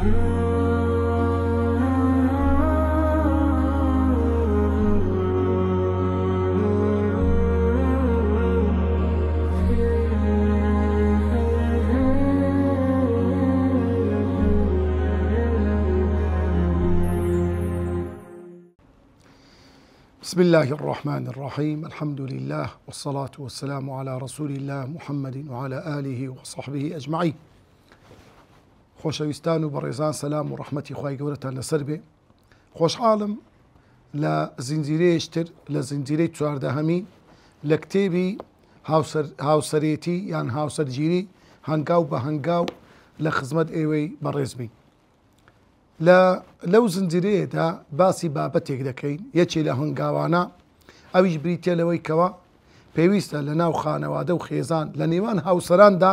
بسم الله الرحمن الرحيم الحمد لله والصلاة والسلام على رسول الله محمد وعلى آله وصحبه أجمعين. خۆشەویستان و بەڕێزان سەلام و ڕەحمەتی خوای گەورەتان لەسەر بێ. خۆشحاڵم لە زنجیرەیەکی تر لە زنجیرەی چواردەهەمی لە کتێبی هاوسەرێتی یان هاوسەرگیری هەنگاو بە هەنگاو لە خزمەت ئێوەی بەڕێز بین. لە لەو زنجیرەیەدا باسی بابەتێک دەکەین، یەکێ لە هەنگاوانە ئەویش بریتیە لەوەی کەوا پێویستە لە ناو خانەوادە و خێزان لە نێوان هاوسەراندا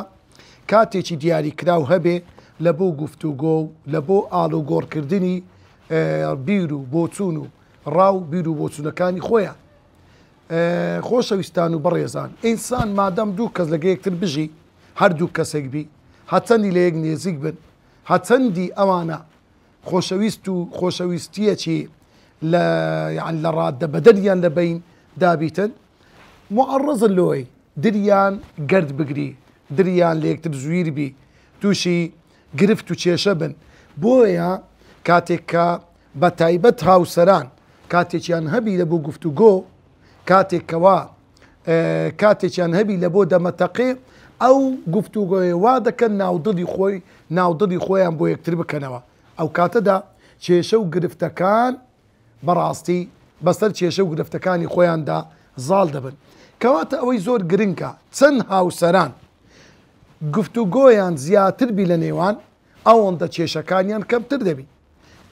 کاتێکی دیاریکراو هەبێ لە بۆ گفتوگۆ و لە بۆ ئاڵوگۆڕکردنی بیر و بۆچوون و ڕا و بیر و بۆچوونەکانی خۆیان. خۆشەویستان و بەڕێزان، ئینسان مادەم دوو کەس لەگە یەکتر بژی، هەر دوو کەسێک بی، هەچەندی لە یەک نێزیک بن، هەچەندی ئەوانە خۆشەویست و خۆشەویستیەکی لە یان لە ڕاددە بەدەریان لە بەین دابیتن، معەڕەزن لۆی دریان گەرد بگری، دریان لە یەکتر زویر بی، تووشی گرفت و کێشە بن. بۆیە کاتێک کە بە تایبەت هاوسەران کاتێکیان هەبی لە بۆ گفتوگۆ، کاتێک کەوا کاتێکیان هەبی لە بۆ دەمەتەقێ، ئەو گفتوگۆیە وا دەکەن ناودڵی خۆی ناودڵی خۆیان بۆ یەکتر بکەنەوە. ئەو کاتەدا کێشە و گرفتەکان بەڕاستی بەسەر کێشە و گرفتەکانی خۆیاندا زاڵ دەبن. کەواتە ئەوەی زۆر گرنگە چەند هاوسەران گفتوگۆیان زیاتر بی لە نێوان، ئەوەندە کێشەکانیان کەمتر دەبی.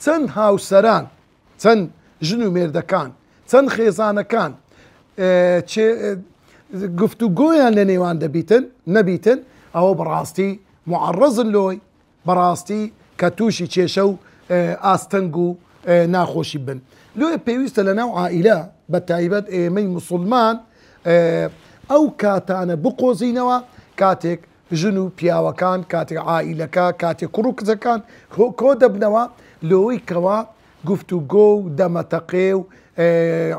چەند هاوسەران، چەند ژن و مێردەکان، چەند خێزانەکان گفتوگۆیان لە نێوان دەبیتن نەبیتن، ئەوە بەڕاستی معەڕەزن لۆی، بەڕاستی کە تووشی کێشە و ئاستەنگ و ناخۆشی بن. لۆیە پێویستە لە ناو عائیلە بە تایبەت ئێمەی موسڵمان ئەو کاتانە بقۆزینەوە کاتێک ژن و پیاوەکان، کاتێک عائیلەکە، کاتێک کوڕ و کچەکان کۆ دەبنەوە لۆی کەوا گفتوگۆ و دەمەتەقێ و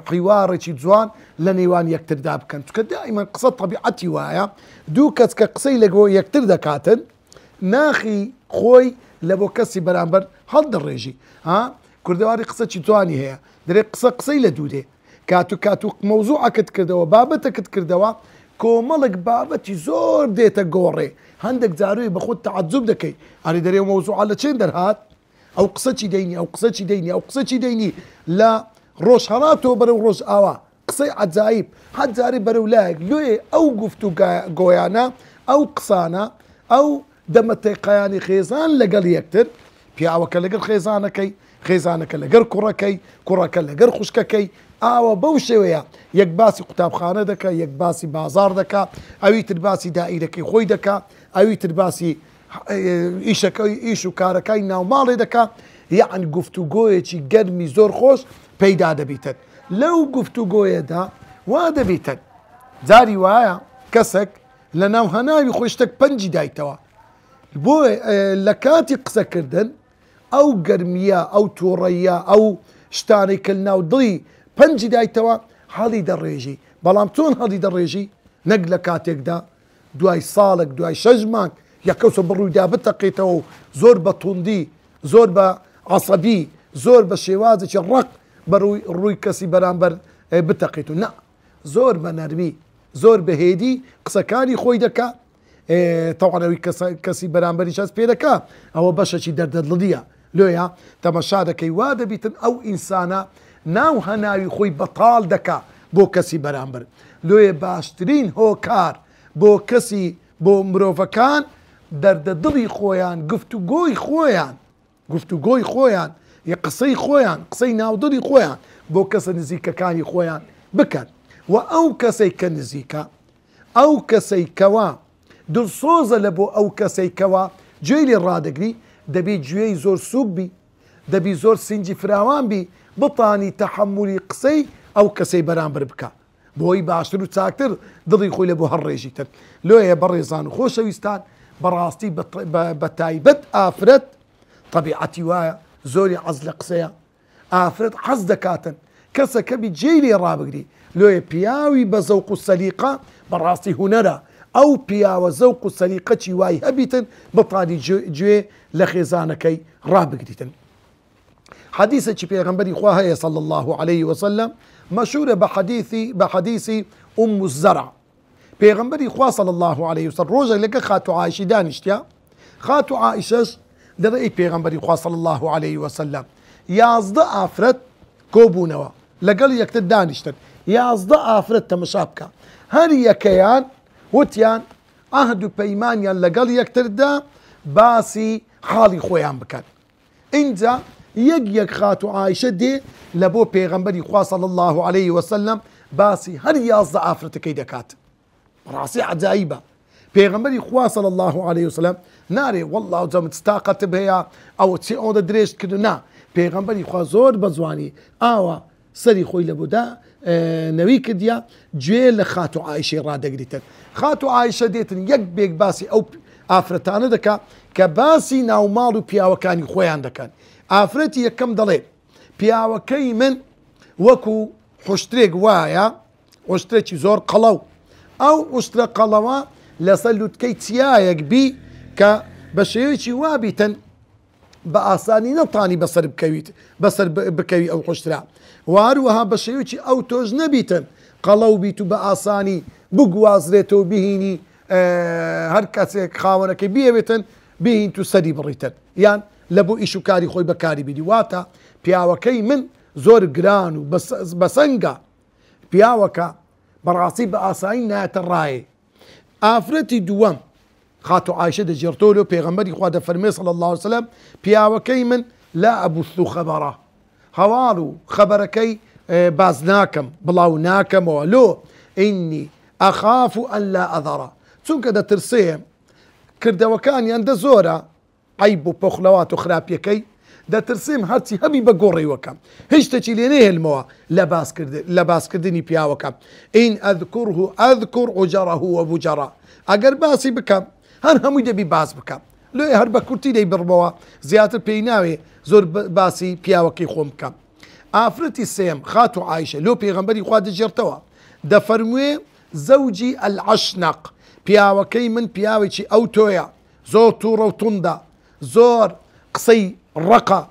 حیواڕێکی جوان لە نێوان یەکتردا بکەن. چونکە دائیمەن قسە تەبیعەتی وایە، دوو کەس کە قسەی لەگۆ یەکتر دەکاتن ناخی خۆی لە بۆ کەسی بەرامبەر هەڵدەڕێژی. ها کوردەواری قسەکی جوانی هەیە، دەرێ قسە قسەی لە دوورێ. کات و کات و مەوزوعەکت کردەوە، بابەتەکت کردەوە، کۆمەڵێک بابەتی زۆر دێتە گۆڕێ. هەندێک جاروی بە خۆت تەعەجوب دەکەی، ئەرێ دەرێ ئەو مەوزوعە لە چێن دەرهات؟ ئەو قسە چی دەینی، ئەو قسە چی دەینی، ئەو قسە چی دەینی لە ڕۆژهەڵاتەوە بەرەو ڕۆژئاوا، قسەی عەجایب، هەر جارێ بەرەو لایەک. لۆیێ ئەو گفتوگۆیانە، ئەو قسانە، ئەو دەمەتەقەیانی خێزان لەگەڵ یەکتر، پیاوەکە لەگەڵ خێزانەکەی، خێزانەکە لەگەڵ کوڕەکەی، کوڕەکە لەگەڵ خوشکەکەی، ئاوا بەو شێوەیە یەک باسی قوتابخانە دەکا، یەک باسی بازاڕ دەکا، ئەوی تر باسی دائیرەکەی خۆی دەکا، ئەوی تر باسی ئیشەکەی ئیش و کارەکای ناوماڵێ دەکا. یەعنی گفتوگۆیەکی گەرمی زۆر خۆش پەیدا دەبیتن. لەو گفتوگۆیەدا وا دەبیتن جاری وایە کەسێک لە ناو هەناوی خۆی شتێک پەنجی دایتەوە، بۆ لە کاتی قسەکردن ئەو گەرمیە، ئەو تووڕەیە، ئەو شتانەی کە ناو دڵی پەنجی دایتەوە هەڵی دەڕێژی. بەڵام چۆن هەڵی دەڕێژی؟ نەک لە کاتێکدا دوای ساڵێک، دوای 6 مانگ یەکەوسە بڕوویدا بتەقێتەوە و زۆر بە توندی، زۆر بە عەسەبی، زۆر بە شێوازێکی ڕەق بە ڕووی کەسی بەرامبەر بتەقێت و نا، زۆر بە نەرمی، زۆر بە هێدی قسەکانی خۆی دەکا. تەوان ئەوی کەسی بەرامبەریش هەست پێ دەکا ئەوە بەشێکی دەردەدڵیە. لۆیە تەمەشا دەکەی وا دەبیتن ئەو ئینسانە ناو هەناوی خۆی بەتاڵ دەکا بۆ کەسی بەرامبەر. لۆیە باشترین هۆکار بۆ کەسی بۆ مرۆڤەکان دەردەدڵی خۆیان، گفتوگۆی خۆیان، گفتوگۆی خۆیان، یا قسەی خۆیان، قسەی ناودڵی خۆیان بۆ کەسە نزیکەکانی خۆیان بکەن. و ئەو کەسەی کە نزیکە، ئەو کەسەی کەوا دڵسۆزە لە بۆ ئەو کەسەی کەوا گوێی لێ ڕادەگری، دەبی گوێی زۆر سووک بی، دەبی زۆر سینگی فراوان بی، بتانی تەحەمولی قسەی ئەو کەسەی بەرامبەر بکا، بۆی باشتر و چاکتر دڵی خۆی لە بۆ هەڵڕێژیتن. لۆیە بەڕێزان و خۆشەویستان، بەڕاستی بە تایبەت ئافرەت تەبیعەتی وایە زۆری عەز لە قسەیە ئافرەت حەز دەکاتن کەسەکە بی جێی لێ ڕابگری لۆیە پیاوی بە زەوق و سەلیقە بەڕاستی هونەرە ئەو پیاوە زەوق و سەلیقەکی وای هەبیتن بتانی گوێ لە خێزانەکەی ڕابگریتن. حەدیسێکی پێغەمبەری خوا هەیە صلی الله علیه وسلم مەشهورە بە حەدیثی بە حەدیثی ئوم الزرع پێغەمبەری خوا صلی الله علیه وسلم ڕۆژێک لەگە خاتوو عائشی دانیشتیا خاتوو عائشەش دەڵێ ئەی پێغەمبەری خوا صلی الله علیه وسلم 11 ئافرەت کۆبوونەوە لەگەڵ یەکتر دانیشتن 11 ئافرەت تەمەشا بکە هەر یەکەیان وتیان عهد و پەیمانیان لەگەڵ یەکتردا باسی حاڵی خۆیان بکەن ئینجا یەک یەک خاتوو عائیشە دێ لە بۆ پێغەمبەری خوا صلی اللە علیه وسلم باسی هەر 11 ئافرەتەکەی دەکات. بەڕاستی عەجایبە. پێغەمبەری خوا صلی اللە علیه وسلم نارێ واللە جەمت تاقەتم هەیە ئەوە چی ئەوەندە درێژت کرد نا پێغەمبەری خوا زۆر بە جوانی ئاوا سەری خۆی لە بودا نەوی کردیە گوێ لە خاتوو عائیشەی ڕادەگریتن. خاتوو عائیشە دێتن یەک بێک باسی ئەو ئافرەتانە دەکا کە باسی ناوماڵ و پیاوەکانی خۆیان دەکەن. ئافرەتی یەکەم دەڵێ پیاوەکەی من وەکو حوشترێک وایە، حوشترێکی زۆر قەڵەو. ئەو حوشترە قەڵەوە لەسەر لوتکەی چیایەک بی کە بە شێوەیەکی وا بیتن بە ئاسانی نەتانی بەسەر بکەویت بەسەر بکەوی ئەو حوشترە و هەروەها بە شێوەیەکی ئەو تۆش نەبیتن قەڵەو بیت و بە ئاسانی بگوازرێتەوە بهینی هەر کەسێک خاوەنەکەی بیەوێتن بهینت و سەری بڕیتن یان لە بۆ ئیش و کاری خۆی بەکاری بینی واتە پیاوەکەی من زۆر گران و بەسەنگە پیاوەکە بەڕاستی بە ئاسایی نایەتە ڕایێ ئافرەتی دووەم خاتوو عائشە دەگێڕتەوە لۆ پێغەمبەری خوا دەفەرموێ صلی اللە علیە وسلم پیاوەکەی من لا ابث خبرە هەواڵ و خەبەرەکەی باس ناکەم بڵاو ناکەمەوە لۆ ئینی ئەخاف ان لا اذرە چونکە دەترسێم کردەوەکانیان دە زۆرە عەیب و پۆخلەوات و خراپیەکەی دەترسێم هەرچی هەبی بە گۆڕیوەکەم هیچ شتێکی لێ نەهێلمەوە لە باسکردن لە باسکردنی پیاوەکەم ان اذکره اذکر عجره وبجره ئەگەر باسی بکەم هەر هەمووی دەبی باس بکەم لۆیە هەر بە کورتی دەیبڕمەوە زیاتر پێی ناوێ زۆر باسی پیاوەکەی خۆم بکەم ئافرەتی سێم خاتوو عایشە لۆ پێغەمبەری خوا دەگێڕتەوە دەفەرموێ زەوجی العشنق پیاوەکەی من پیاوێکی ئەوتۆیە زۆر توڕە و توندە زۆر قسەی ڕەقە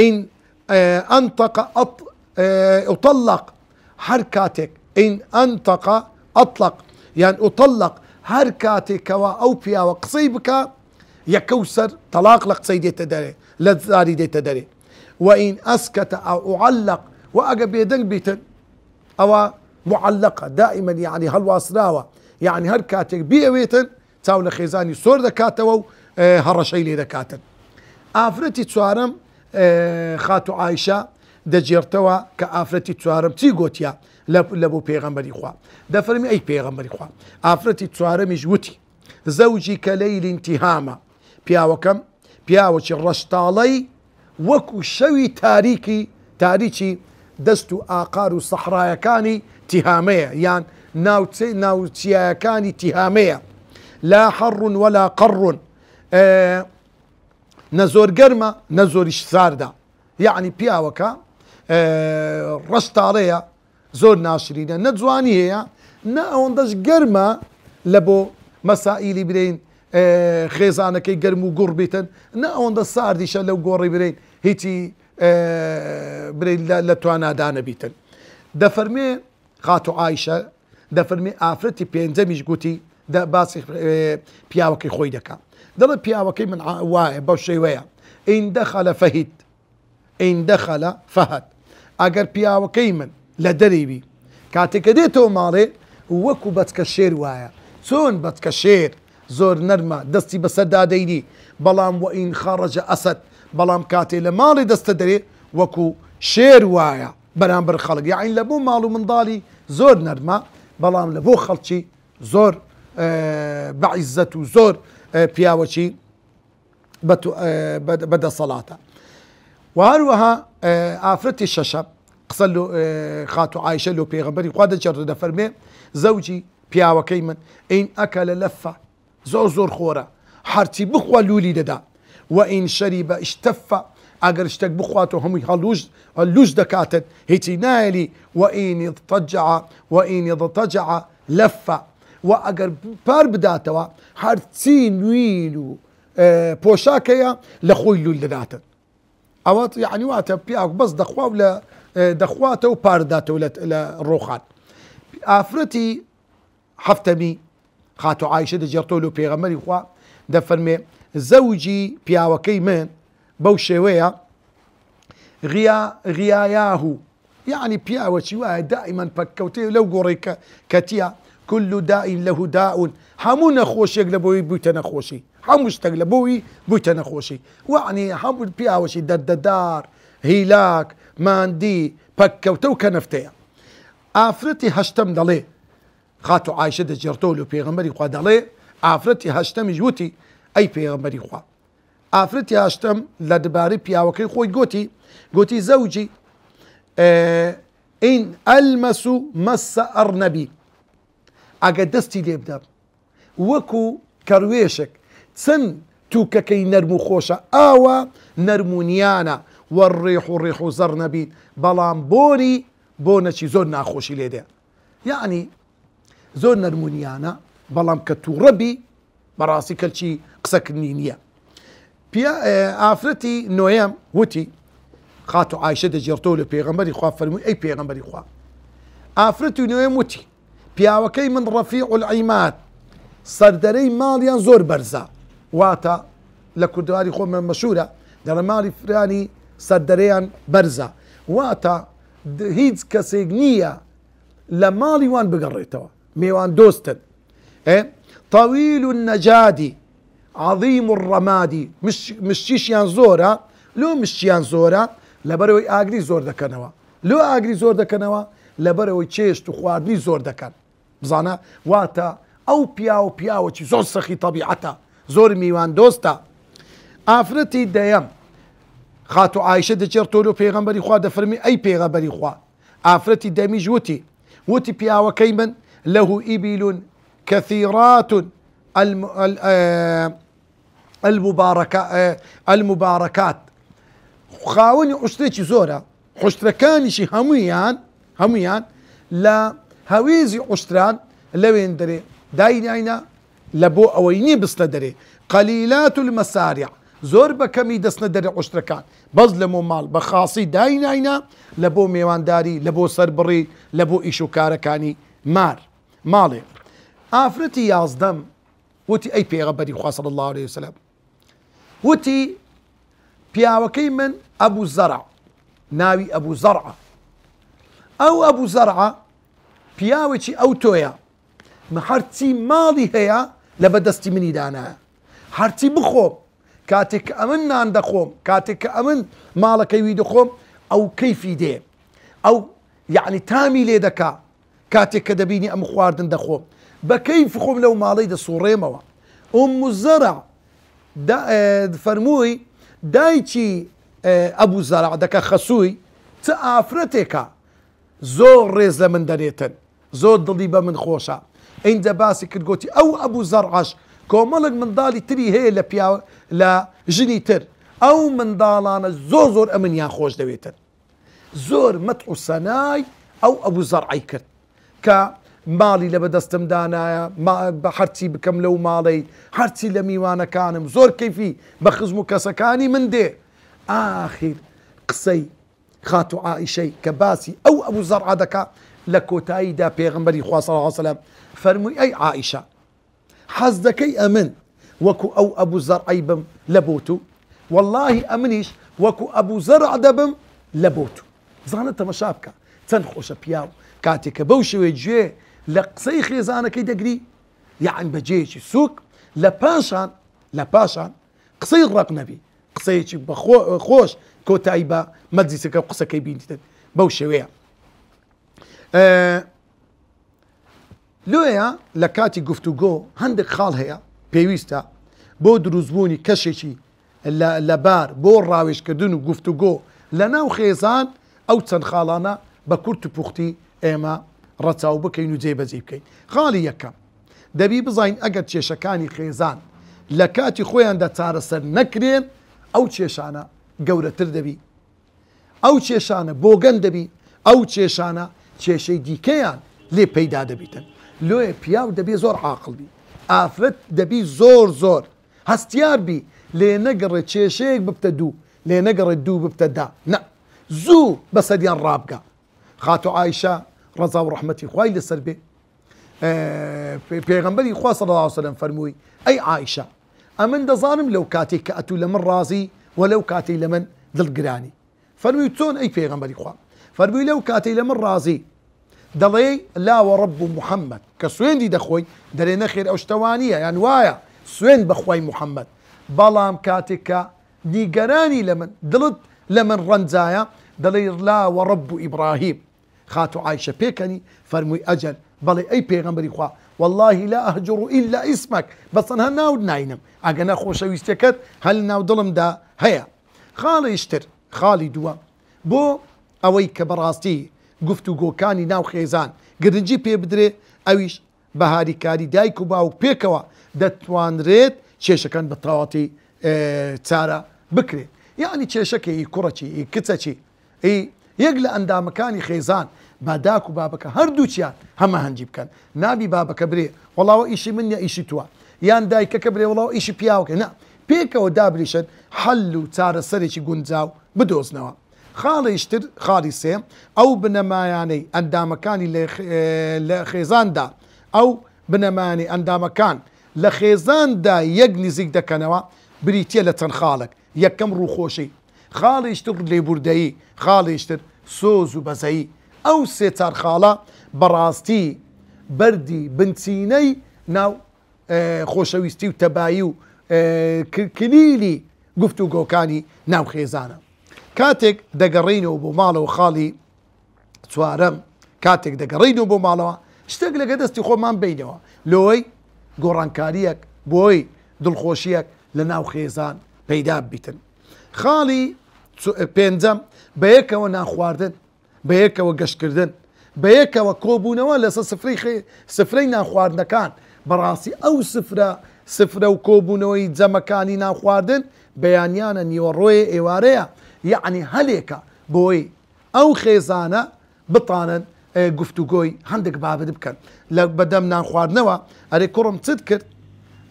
ان انطق اطلق هەر کاتێک ان انطق اطلق یان اطلق هەر کاتێک کەوا ئەو پیاوە قسەی بکا یەکە و سەر تەلاق لە قسەی دێتە دەرێ لە زاری دێتە دەرێ وان اسکت او اعلق و ئەگە بێدەنگ بیتن ئەوە معلقە دائما یعنی هەڵواسراوە یعنی هەر کاتێک بیەوێتن چاو لە خێزانی سۆر دەکاتەوە و هەڕەشەی لێ دەکاتن. ئافرەتی چوارەم خاتوو عایشە دەگێڕتەوە کە ئافرەتی چوارەم چی گۆتیە لە بۆ پێغەمبەری خوا دەفەرمی ئەی پێغەمبەری خوا ئافرەتی چوارەمیش وتی زەوجی کە لەیل تیهامە پیاوەکەم پیاوەکی ڕەشتاڵەی وەکو شەوی تاریکی تاریکی دەست و ئاقار و سەحرایەکانی تیهامەیە یان ناوچەی ناو چیایەکانی تیهامەیە لا حەڕ ولا قەڕ نە زۆر گەرمە نە زۆریش ساردە یەعنی پیاوەکە ڕەش تاڵەیە زۆر ناشرینە نە جوانی هەیە نە ئەوەندەش گەرمە لە بۆ مەسائیلی برین خێزانەکەی گەرم و گوڕ بیتن نە ئەوەندە ساردیشە لەو گۆڕی برین هیچی برین لە توانادا نەبیتن دەفەرمێ خاتو عیشە دەفەرمی ئافرەتی پێنجەمیش گوتی باسی پیاوەکەی خۆی دەکا دەڵێ پیاوەکەی من وایە بەو شێوەیە ئین دەخەلە فەهید ان دخل فهد ئەگەر پیاوەکەی من لە دەرێ بی کاتێ کە دێتەوە ماڵێ وەکو بەچکە شێر وایە چۆن بەچکە شێر زۆر نەرمە دەستی بەسەردا دەینی بەڵام وان خرج اسد بەڵام کاتێ لە ماڵێ دەستە دەرێ وەکو شێر وایە بەرامبەر خەڵک یەعنی لە بۆ ماڵ و منداڵی زۆر نەرمە بەڵام لە بۆ خەڵکی زۆر بە عیزەت و زۆر پیاوەکی بە دەسەڵاتە و هەروەها ئافرەتی شەشەم قسە لۆ خاتوو عایشە لۆ پێغەمبەری خوا دەچێتە دەفەرمێ زەوجی پیاوەکەی من ئین ئەکەلە لەفە زۆر زۆر خۆرە هەرچی بخوا لولی دەدا. وئین شەریبە اشتف، ئەگەر شتێک بخواتەوە هەمووی هەڵوش لوش دەکاتن هیچی نایەلی، وئین اضطجع وئین اضطجع لف، وە ئەگەر پار بداتەوە هەرچی نوین و پۆشاکەیە لە خۆی لول دەداتن. ئەوە یعنی واتە پیاو بەس دەخوا و لە دەخواتەوە پار داتەوە لە ڕۆخان. ئافرەتی حەفتەمی، خاتوو عائیشە دەگێڕتەوە لۆ پێغەمبەری خوا دەفەرمێ، زەوجی پیاوەکەی من بەو شێوەیە غیا غیایاه، یعنی پیاوەکی وایە دائیمەن پەککەوتەیە لەو گۆڕەی کە کەتیە، کل داء له داء، هەموو نەخۆشیەک لە بۆی بوویتە نەخۆشی، هەموو شتێک لە بۆی بوویتە نەخۆشی، وعنی هەموو پیاوەکی دەردەدار، هیلاک، ماندی، پەککەوتە و کەنەفتەیە. ئافرەتی هەشتەم دەڵێ، خاتوو عائیشە دەگێڕتەوە لۆ پێغەمبەری خوا دەڵێ، ئافرەتی هەشتەمیش وتی، ئەی پێغەمبەری خوا. ئافرەتی هەشتەم لە دبارەی پیاوەکەی خۆی گۆتی، گۆتی زەوجی ئین ئەلمەس مەسە ئەڕنەبی، ئەگەر دەستی لێ بدەم وەکو کەروێشک چەند توکەکەی نەرم و خۆشە ئاوا نەرم و نیانە، والریح ریح زەڕنەبی، بەڵام بۆنی بۆنەکی زۆر ناخۆشی لێ دێ، یەعنی زۆر نەرم و نیانە بەڵام کە تووڕە بی بەڕاستی کەلکی قسەکردنی نییە. ئافرەتی نۆیەم وتی، خاتوو عایشە دەگێڕتەوە لە پێغەمبەری خوا فەرمووی ئەی پێغەمبەری خوا. ئافرەتی نۆیەم وتی، پیاوەکەی من ڕەفیع العیماد، سەردەرەی ماڵیان زۆر بەرزە، واتە لە کوردەواری خۆمان مەشهورە دەڵێ ماڵی فرانی سەردەرەیان بەرزە، واتە هیچ کەسێک نییە لە ماڵی وان بگەڕێتەوە، مێوان دۆستن. طویل النجادی عظیم الرمادی، مشتیشیان زۆرە، لۆ مشتیان زۆرە لەبەرەوەی ئاگری زۆر دەکەنەوە، لۆ ئاگری زۆر دەکەنەوە لەبەرەوەی چێشت و خواردنی زۆر دەکەن. بزانە واتە ئەو پیاو پیاوەکی زۆر سەخی تەبیعەتە، زۆر میوان دۆستە. ئافرەتی دەیەم، خاتوو عائیشە دەگێڕتەوە لۆ پێغەمبەری خوا دەفەرمی ئەی پێغەمبەری خوا. ئافرەتی دەمیش وتی، وتی پیاوەکەی من له ئیبیل کەثیرات المبارکات، خاوەنی عوشترێکی زۆرە، حوشترەکانیشی هەموویان لە هەوێزی عوشتران لەوێن دەرێ دایناینا لە بۆ ئەوەی نییە بستە دەرێ. قەلیلات المەسارع، زۆر بە کەمی دەستنە دەرێ عوشترەکان، بەس لە مۆ ماڵ بە خاصی دایناینا لە بۆ مێوانداری، لە بۆ سەربڕی، لە بۆ ئیش و کارەکانی مار ماڵێ. ئافرەتی یازدەم وتی ئەی پێغەمبەری خوا صلی الله علیه وسلم، وتی پیاوەکەی من ئەبوو زەرع، ناوی ئەبوو زەرعە، ئەو ئەبوو زەرعە پیاوێکی ئەو تۆیە، هەرچی ماڵی هەیە لە بەدەستی منی دانایە، هەرچی بخۆم کاتێک کە ئەمن نان دەخۆم، کاتێک کە ئەمن ماڵەکەی وی دەخۆم، ئەو کەیفی دێ، ئەو یعنی تامی لێ دەکا، کاتێک کە دەبینی ئەم خواردن دەخۆم بە کەیف خۆم لەو ماڵەی دەسوڕێمەوە. ئوم زەرع فەرمووی دایکی ئەبوو زەرع دەکە خەسووی، چ ئافرەتێکە زۆر ڕێز لە من دەنێتن، زۆر دڵی بە من خۆشە. ئینجا باسی کرد گوتی ئەو ئەبوو زەرعەش کۆمەڵێک منداڵی تری هەیە لە پیاو لە ژنی تر، ئەو منداڵانە زۆر زۆر ئەمنیان خۆش دەوێتن. زۆر مەتع و سەنای ئەو ئەبوو زەرعەی کرد کە ماڵی لە بەدەستم دانایە، بە هەرچی بکەم لەو ماڵەی، هەرچی لە میوانەکانم، زۆر کەیفی بە خزم و کەسەکانی من دێ. ئاخیر قسەی خاتوو عائیشەی کە باسی ئەو ئەبوو زەرعە دەکا، لە کۆتاییدا پێغەمبەری خوا صلی الله علیه وسلم فەرمووی ئەی عائیشە، حەز دەکەی ئەمن وەکو ئەو ئەبوو زەرعەی بم لە بۆ تو؟ وەڵاهی ئەمنیش وەکو ئەبوو زەرع دەبم لە بۆ تو. زانە تەمەشا بکە چەند خۆشە پیاو کاتێک کە بەو شێوەیە گوێ لە قسەی خێزانەکەی دەگری، یەعنی بە جێیەکی سووک، لە پاشان لە پاشان قسەی ڕەق نەبی، قسەیەکی بە خۆش کۆتایی بە مەجلیسەکە و قسەکەی بینیتن بەو شێوەیە. لۆیە لە کاتی گفتوگۆ هەندێک خاڵ هەیە پێویستە بۆ دروستبوونی کەشێکی لەبار بۆ ڕاوێژکردن و گفتوگۆ لە ناو خێزان، ئەو چەند خاڵانە بە کورت و پوختی ئێمە ڕەچاو بکەین و جێبەجێی بکەین. خاڵی یەکەم، دەبی بزانین ئەگەر کێشەکانی خێزان لە کاتی خۆیاندا چارەسەر نەکرێن، ئەو کێشانە گەورەتر دەبی، ئەو کێشانە بۆگەن دەبی، ئەو کێشانە کێشەی دیکەیان لێ پەیدا دەبیتن. لۆیە پیاو دەبێ زۆر عاقڵ بی، ئافرەت دەبی زۆر زۆر هەستیار بی، لێ نەگەڕێ کێشەیەک ببتە دوو، لێ نەگەڕێ دوو ببتە دە، نا زوو بەسەریان ڕابگە. خاتوو عائیشە ڕەزا و ڕەحمەتی خوای لەسەر بێ پێغەمبەری خوا صلی الله علیه وسلم فەرمووی ئەی عائیشە ئەمن دەزانم لەو کاتێک کە ئەتوو لە من ڕازی و لەو کاتەی لە من دڵگرانی. فەرمووی چۆن ئەی پێغەمبەری خوا؟ فەرمووی لەو کاتەی لە من ڕازی دەڵێی لا وەڕەب محەممەد، کە سوێندی دەخۆی دەرێ نەخێر ئەو شتە وانییە یان وایە سوێند بە خوای محەممەد، بەڵام کاتێک کە نیگەرانی لە من دڵت لە من ڕەنجایە دەڵێی لا وەڕەب ئیبراهیم. خاتوو عائیشە پێکەنی فەرمووی ئەجەل بەڵێ ئەی پێغەمبەری خوا واللە لا اهجر الا اسمک بەس تەنها ناوت ناینم ئەگەنا خۆشەویستیەکەت هەر لەناو دڵمدا هەیە. خاڵیش تر خاڵی دووەم بۆ ئەوەی کە بەڕاستی گفتوگۆکانی ناو خێزان گرنگی پێ بدرێ ئەویش بە هاریکاری دایک و باوک پێکەوە دەتوانرێت کێشەکان بە تەواوەتی چارە بکرێت یەعنی کێشەکە ئی کوڕەکی ئی کچەکی ئی یەک لە ئەندامەکانی خێزان با داک و بابەکە هەردووکیان هەماهەنگی بکەن نابی بابەکە برێ وەڵا ئەوە ئیشی من نیە ئیشی توە یان دایکەکە برێ وەڵا ئەوە ئیشی پیاوەکە نا پێکەوە دابنیشن حەل و چارەسەرێکی گونجاو بدۆزنەوە خاڵیش تر خاڵی سێ ئەو بنەمایانەی ئەندامەکانی لە خێزاندا ئەو بنەمایانەی ئەندامەکان لە خێزاندا یەک نزیک دەکەنەوە بریتیە لە چەند خاڵێک یەکەم ڕووخۆشی خاڵیش تر لێبوردەیی، خاڵیش تر سۆز و بەزەیی. ئەو سێ چار خاڵە بەڕاستی بەردی بنچینەی ناو خۆشەویستی و تەبایی و کلیلی گفتوگۆکانی ناو خێزانە. کاتێک دەگەڕێینەوە بۆ ماڵەوە خاڵی چوارەم، کاتێک دەگەڕێینەوە بۆ ماڵەوە شتێک لەگە دەستی خۆمان بینەوە لۆی گۆڕانکاریەک بۆی دڵخۆشیەک لە ناو خێزان پەیدا بیتن. خاڵی پێنجەم، بەیەکەوە نانخواردن، بەیەکەوە گەشتکردن، بەیەکەوە کۆبوونەوە لەسەر سفرەی سفرەی نانخواردنەکان، بەڕاستی ئەو سفرە سفرە و کۆبوونەوەی جەمەکانی نانخواردن بەیانیانە، نیوەڕۆیە، ئێوارەیە، یەعنی هەلێکە بۆی ئەو خێزانە بتانن گفتوگۆی هەندێک بابەت بکەن لە بەدەم نان خواردنەوە، ئەرێ کوڕم چت کرد؟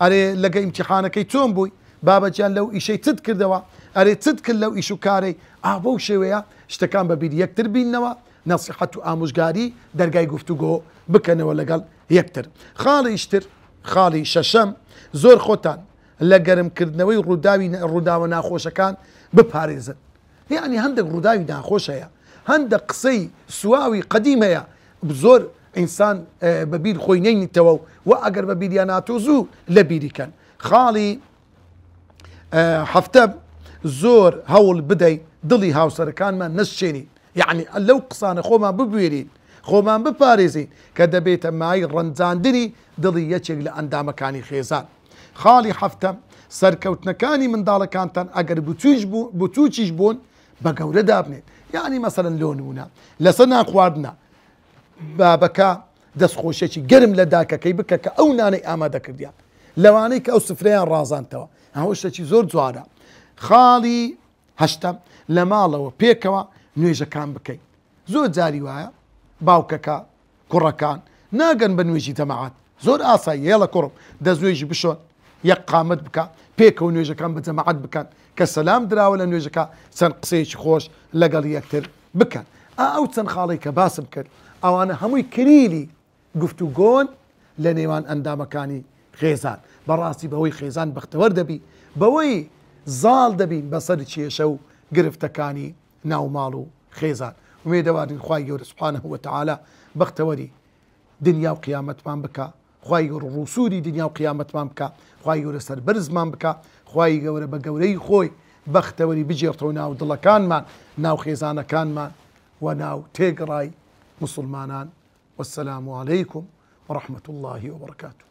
ئەرێ لەگە ئیمتیحانەکەی چۆن بووی؟ بابەجیان لەو ئیشەی چت کردەوە؟ ئەرێ چت کرد لەو ئیش و کارەی؟ ئا بەو شێوەیە شتەکان بە بیر یەکتر بیننەوە، نەسیحەت و ئامۆژگاری دەرگای گفتوگۆ بکەنەوە لەگەڵ یەکتر. خاڵیش تر، خاڵی شەشەم، زۆر خۆتان لە گەرم کردنەوەی ڕووداوی ڕووداوە ناخۆشەکان بپارێزن. یەعنی هەندێک ڕووداوی ناخۆش هەیە، هەندێک قسەی سواوی قەدیم هەیە زۆر ئینسان بە بیر خۆی نەینیتەوە و ئەگەر بە بیریان هاتۆ زوو لە بیری کەن. خاڵی هەفتەم، زۆر هەوڵ بدەین دڵی هاوسەرەکانمان نەشکێنین، یەعنی لەو قسانە خۆمان ببوێرین، خۆمان بپارێزین کە دەبێتە مایەی ڕەنجاندنی دڵی یەکێک لە ئەندامەکانی خێزان. خاڵی حەفتەم، سەرکەوتنەکانی منداڵەکانتان ئەگەر بچووکیش بوون بە گەورە دابنێن، یەعنی مەسەلەن لۆ نموونە لەسەر نان خواردنە بابەکە دەستخۆشیەکی گەرم لە داکەکەی بکە کە ئەو نانەی ئامادە کردیان، لەوانەی کە ئەو سفرەیان ڕازاندتەوە، ئەوە شتێکی زۆر جوانە. خاڵی هەشتەم، لە ماڵەوە پێکەوە نوێژەکان بکەین، زۆر جاری وایە باوکەکە کوڕەکان ناگەن بە نوێژی جەماعەت زۆر ئاساییە هێڵە کوڕم دەست نوێژی بشۆن یەک قامەت بکە پێکەوە نوێژەکان بە جەماعەت بکەن کە سەلام دراوە لە نوێژەکە چەند قسەیەکی خۆش لەگەڵ یەکتر بکەن ئا ئەو چەند خاڵەی کە باسم کرد ئەوانە هەمووی کلیلی گفتوگۆن لە نێوان ئەندامەکانی خێزان بەڕاستی بەوەی خێزان بەختەوەر دەبی بەوەی زاڵ دەبین بەسەر کێشە و گرفتەکانی ناو ماڵ و خێزان ئومێدەوارین خوای گەورە سبحانە وتعالی بەختەوەری دنیا و قیامەتمان بکا خوای گەورە ڕووسووری دنیا و قیامەتمان بکا خوای گەورە سەربەرزمان بکا خوای گەورە بە گەورەی خۆی بەختەوەری بگێڕتەوە ناو دڵەکانمان ناو خێزانەکانمان و ناو تێگڕای موسڵمانان والسلام علیکم ورحمة اللە وبرکاته.